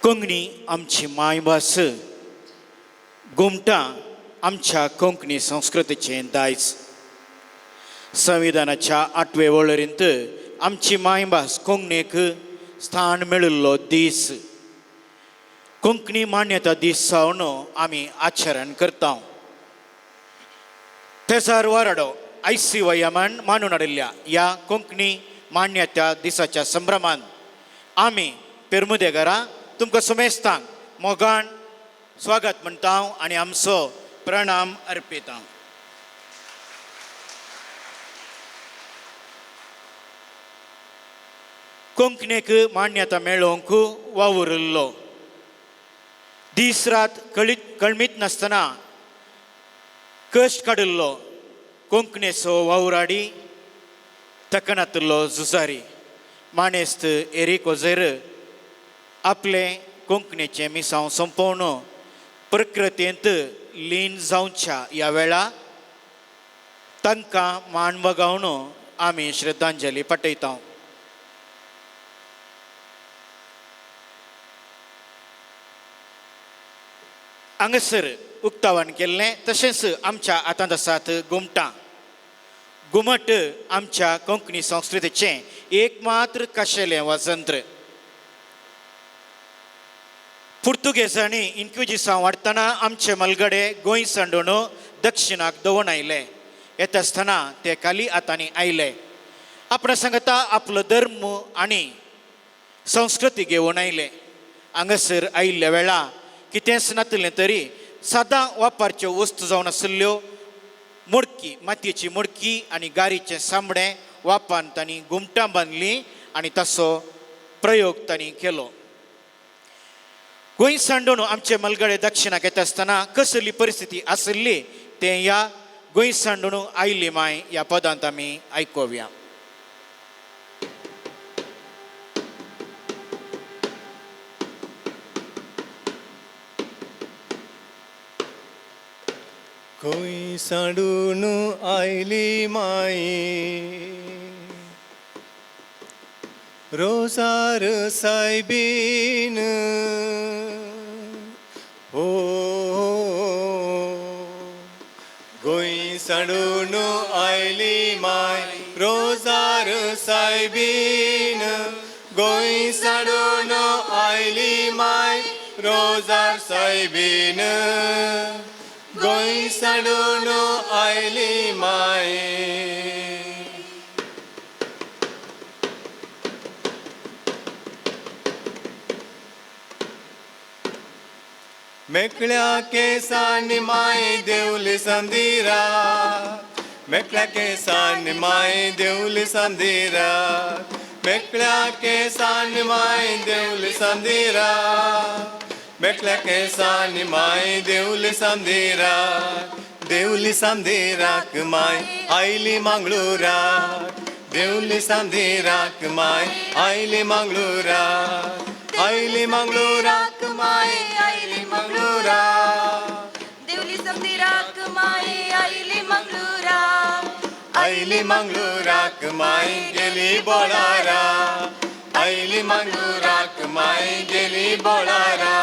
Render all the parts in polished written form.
कोंकणी आमची मायभास, घुमटां आमच्या कोंकणी संस्कृतीचें दायज. संविधानाच्या आठवे वळेरेंत आमची मायभास कोंकणीक स्थान मेळिल्लो दीस कोंकणी मान्यता दीस जावन आमी आचरण करता. थेसार वाराडो आयसीवायमान मानून हाडिल्ल्या ह्या कोंकणी मान्यता दिसाच्या संभ्रमान आमी पेरमुदेगरां तुमकां समेस्तांक मोगान स्वागत म्हणटा आनी आमचो प्रणाम अर्पिता. कोंकणीक मान्यता मेळोवंक वावुरिल्लो दीस रात कळमीत नासतना कश्ट काडिल्लो कोंकणीचो वावराडी तकनातलो झुजारी मानेस्त एरीक वझेर आपलें कोंकणीचें मिसांव सोंपोवन प्रकृतींत लीन जावच्या ह्या वेळा तांकां मान वगावन आमी श्रद्धांजली पाठयता. हांगासर उक्तावण केल्लें तशेंच आमच्या हातांत आसात घुमटां. घुमट आमच्या कोंकणी संस्कृतीचें एक मात्र खाशेलें वाजंत्र. पुर्तुगेजांनी इन्क्विजिसांव वाडटना आमचे मलगडे गोंय सांडून दक्षिणाक दवण आयले. येता आसतना ते खाली हातांनी आयले, आपणा सांगता आपलो धर्म आनी संस्कृती घेवन आयले. हांगासर आयिल्ल्या वेळा कितेंच नासलें तरी सदां वापरच्यो वस्तू जावन आशिल्ल्यो मोडकी, मातयेची मोडकी आनी गारीचें सांबडें वापान तांणी घुमटां बांदलीं आनी ताचो प्रयोग तांणी केलो. गोंय सांडून आमचे मलगडे दक्षिणाक येता आसतना कसली परिस्थिती आशिल्ली तें ह्या गोंय सांडून आयली माय ह्या पदांत आमी आयकुया. गोंय सांडून आयली माई रोजार सायबीन, हो गोंय सांडून आयली माय रोजार सायबीन, गोंय सांडून आयली माय रोजार सायबीन, गोंय सांडून आयली माय. मेकळ्या केसांनी माय देवली संदिरा, मेकळ्या केसांनी माय देवली संदिरा, मेकळ्या केसांनी माय देवली संदिरा, मेकळ्या केसांनी माय देवली संदिरा, देवली संदिराक माय आयली मंगळुराक, देवली संदिराक माय आयली मंगळुराक, आयली मंगळुराक माय आयली मंगळुराक, देवली संदिराक माय आयली मंगळुराक, आयली मंगळुराक माय गेली बोळारा, आयली मंगळुराक माय गेली बोळारा,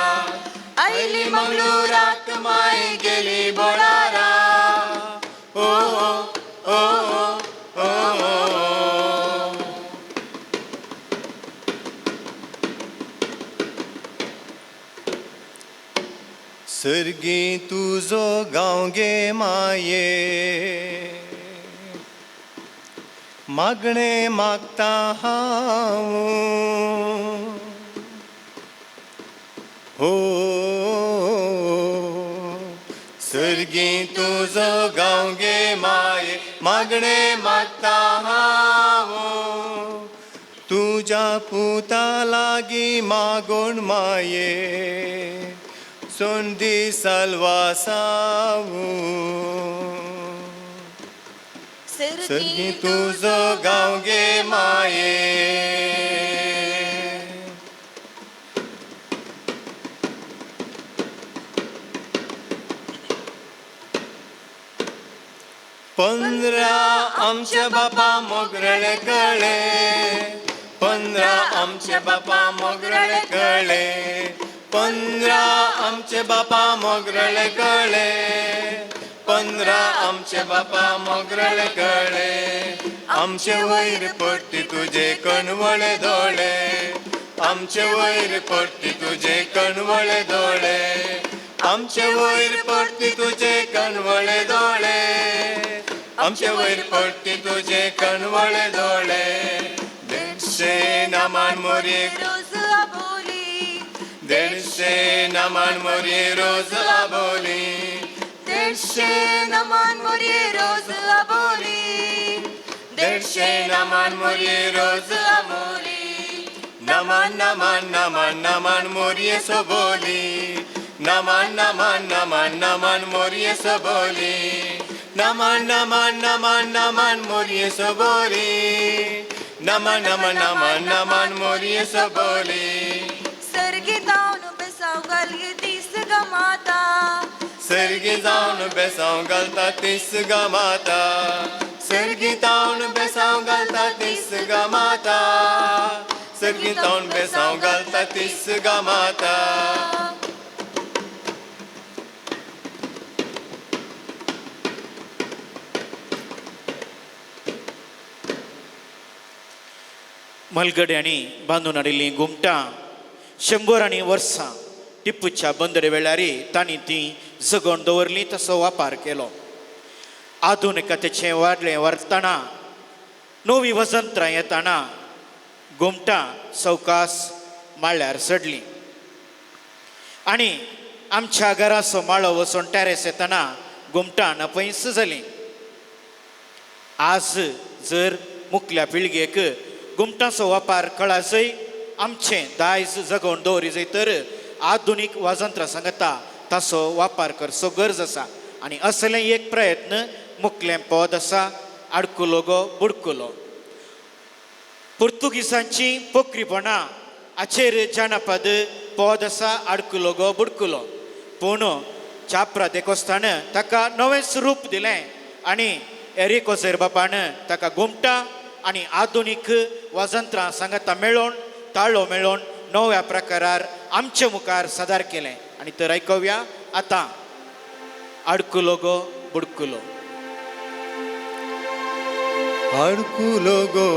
आयली मंगळुराक माय गेली बोळारा. ओ ओ ओ ओ. सर्गी तुजो गांव गे माये, मागणें मागता हांव, हो सर्गी तुजो गांव गे माये, मागणें मागता हांव, तुज्या पुता लागीं मागोण माये, सोंदी साल्वासांव. सर्गी तुजो गांव गे माये. 15 आमच्या बापा मोगरळे कळे, 15 आमच्या बापा मोगरळे कळे, 15 आमचे बापा मोगरळे कळे, 15 आमचे बापा मोगरळे कळे, आमचे वयर पडटी तुजे कणवळे दोळे, आमचे वयर पडटी तुजे कणवळे दोळे, आमचे वयर पडटी तुजे कणवळे दोळे, आमचे वयर पडटी तुजे कणवळे दोळे. 150 नमन मोरये रोज आबोली, 150 नमन मोरये रोज आबोली, 150 नमन मोरये रोज आबोली, 150 नमन मोरये रोज आबोली. नमन नमन नमन नमन मोरये सोबोली, नमन नमन नमन नमन मोरये सोबोली, नमन नमन नमन नमन मोरये सोबोली, नमन नमन नमन नमन मोरये सोबोली. सर्गी जावन बेसांव घालगे तीस गमाता, सर्गी जावन बेसांव घालता तीस गमाता, सर्गी जावन बेसांव घालता तीस गमाता, सर्गी जावन बेसांव घालता तीस गमाता. मलगड्यांनी बांदून हाडिल्लीं घुमटां शंबरांनी वर्सां टिप्पूच्या बंदरे वेळार तांणी ती जगोवन दवरली, तसो वापर केलो. आधुनिकतेचें वाडलें व्हरतना नवी वजंत्रां येतना घुमटां सवकास माळ्यार चडलीं आनी आमच्या घराचो माळो वचून टॅरेस येतना घुमटां नपयस जालीं. आज जर मुखल्या पिळगेक घुमटांचो वापर कळाजय, आमचें दायज जगोवन दवरी जाय तर आधुनीक वाजंत्रां सांगता ताचो वापर करचो गरज आसा. आनी असलें एक प्रयत्न मुखलें पद आसा आडकुलो गो बुडकुलो. पुर्तुगीजांची पोखरीपणां हाचेर जानपद पद आसा आडकुलो गो बुडकुलो. पूण चाप्रा देकोस्तान ताका नवेंच रूप दिलें आनी एरिको बापान ताका घुमटां आनी आधुनीक वाजंत्रां सांगाता मेळोवन ताळो मेळोवन नव्या प्रकारार आमचे मुखार सादर केलें. आनी तर आयकुया आतां आडकुलो गो बुडकुलो. आडकुलो गो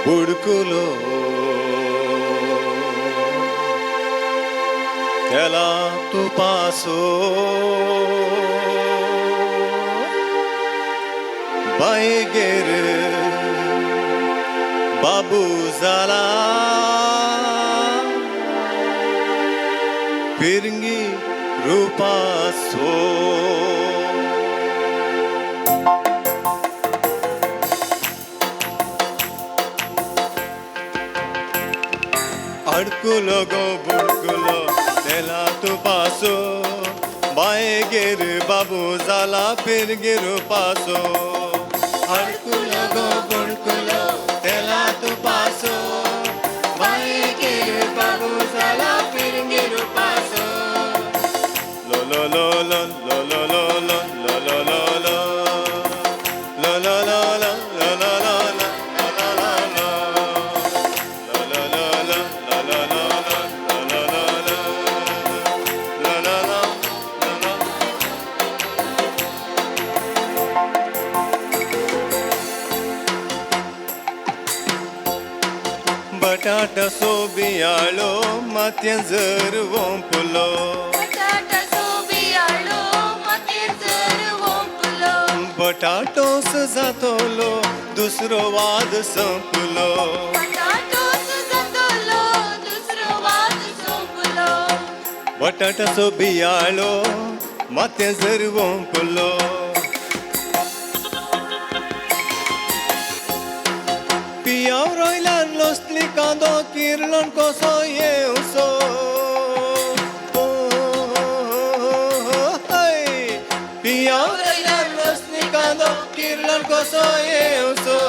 बुडकुलो, तेला तुपासो बायगेर बाबू जाला, फिरंगी रुपासो. अडकुलो गो बुडकुलो तेला तुपासो बायगेर बाबू जाला फिरंगी रुपासो. अडकुलो गो बुडकुलो तेला तुपासो बायगेर बाबू जाला फिरंगी रुपासो. लो लो लो लो लो लो लो लो लो लो लो लो लो लो लो लो लो लो लो बटाटा सोबियाळो मातयें जर वोंपलो, बटाटा सोबियाळो मातयेर जर वोंपलो, बटाटोस जातलो दुसरो वाद संपलो, बटाटोस जातलो दुसरो वाद सोंपलो, बटाटा सोबियाळो मातयें जर वोंपलो. पियाव रोयल्यान लोसली कांदो किर्लोन कसो येवचो, पियाव रोयल्यान लोसली कांदो किर्लोन कसो येवचो.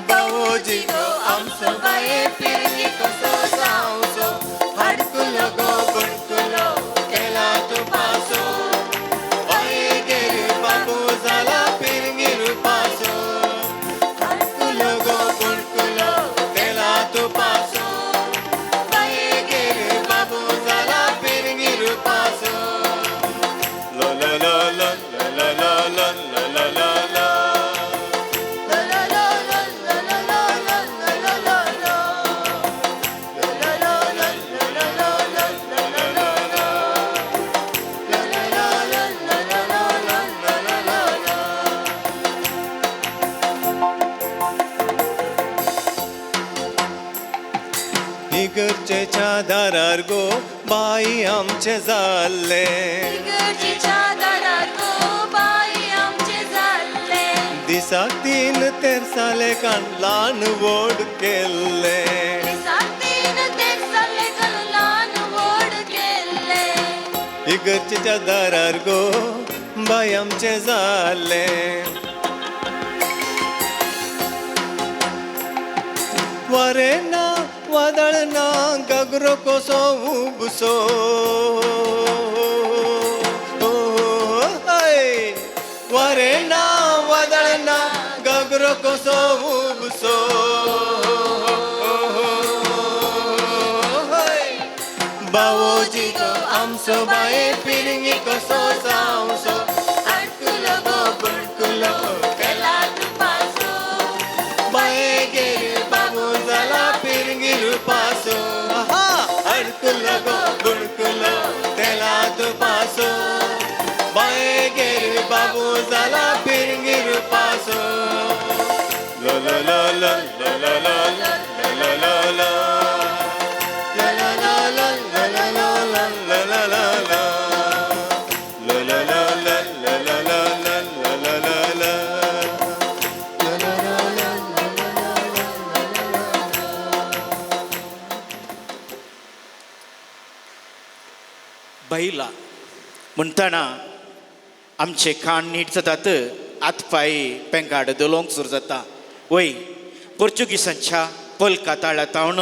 बावोजी गो आमचो बाये फिरंगी कसो जावचो, हाडकुलो गो बुडकुलो केला तुपासो बायगेर बाबू जाला फिरंगी रुपासो. इगर्जेच्या दारार गो बाई आमचें जाल्लें. इगर्जेच्या दारार गो बाई आमचें जाल्लें. दिसाक तीन तेरसाले कान ल्हान व्हड केल्लें. दिसाक तीन तेरसाले कान ल्हान व्हड केल्लें. इगर्जेच्या दारार गो बाई आमचें जाल्लें. वारें ना वादळ ना गगरो कसो उबसो, वारें ना वादळ ना गगरो कसो उबसो. बावोजी गो आमचो बाये फिरंगी कसो जावचो, आडकुलो गो बुडकुलो केला तुपासो. बायेगेर बाबू जाला फिरंगी रुपासो, आडकुलो गो बुडकुलो तेला तुपासो. बायेगेर बाबू जाला फिरंगी रुपासो. ला ला ला ला ला ला ला ला ला ला बैला म्हणटना आमचे कान नीट जातात, हातपाय पेंगाड दलोवंक सुरू जाता. वय पोर्चुगीसांच्या पलका ताळा तावन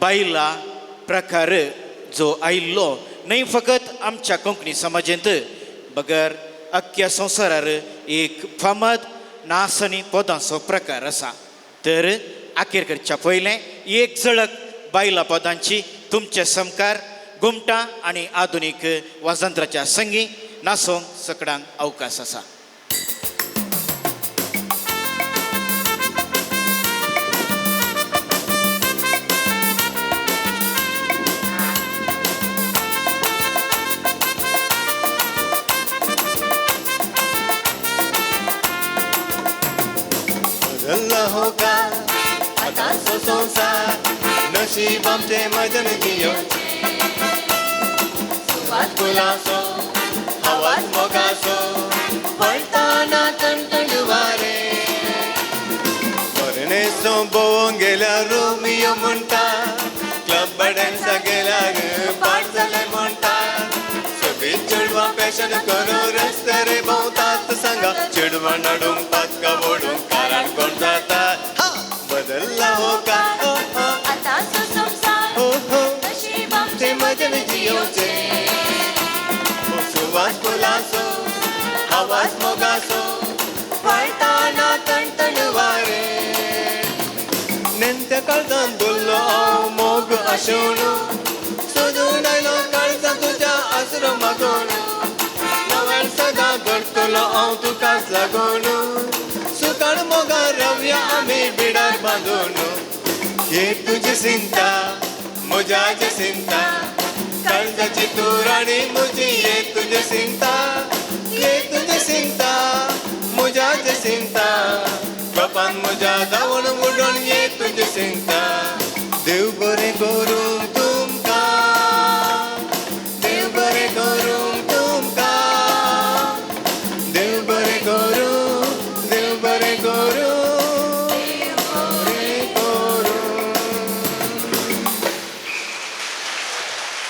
बायला प्रकार जो आयिल्लो न्हय फकत आमच्या कोंकणी समाजेंत बगर अख्ख्या संवसारार एक फामाद नासनी पदांचो प्रकार आसा. तर आखेर करच्या पयलें एक झळक बायला पदांची तुमचे समकार घुमटां आनी आधुनीक वाजंत्राच्या संगी नाचोंक सकडांक अवकाश आसा. बदलला हो का आतांचो संवसार, नशीब आमचें मजन जियोचें. सुवात फुलांचो आवाज मोगाचो पळटाना तणतण वारें. पोरणेसो भोंवंक गेल्यार रोमियो म्हणटा, क्लब डान्सा गेल्यार पाड जालें म्हणटा. सगळीं चेडवां फॅशन करून रस्त्यार भोंवतात, सांगा चेडवां नाडूंक पातकां ओडूंक कारण कोण जाता. बदलला हो का आतांचो संवसार, हो हो नशीब आमचें मजन जियोचें. सुवास फुलांचो आवाज मोगाचो पळटाना तणतण वारें. नेणत्या काळजान धरलो हांव मोग आशोवन, सोदून आयलो काळजां तुज्या आसरो मागून. नव्यान सदां घडटलो हांव तुकाच लागून, सुखान मोगान रावया आमी बिडार बांदून. हे तुजी चिंता म्हज्या चिंता, काळजाची तूं राणी म्हजी. हे तुजी चिंता, हे तुजी चिंता म्हज्या चिंता, कपान म्हज्या धांवून उडोवन ये तुजी चिंता. देव बरें करूं तुमकां, देव बरें करूं तुमकां, देव बरें करूं, देव बरें करूं.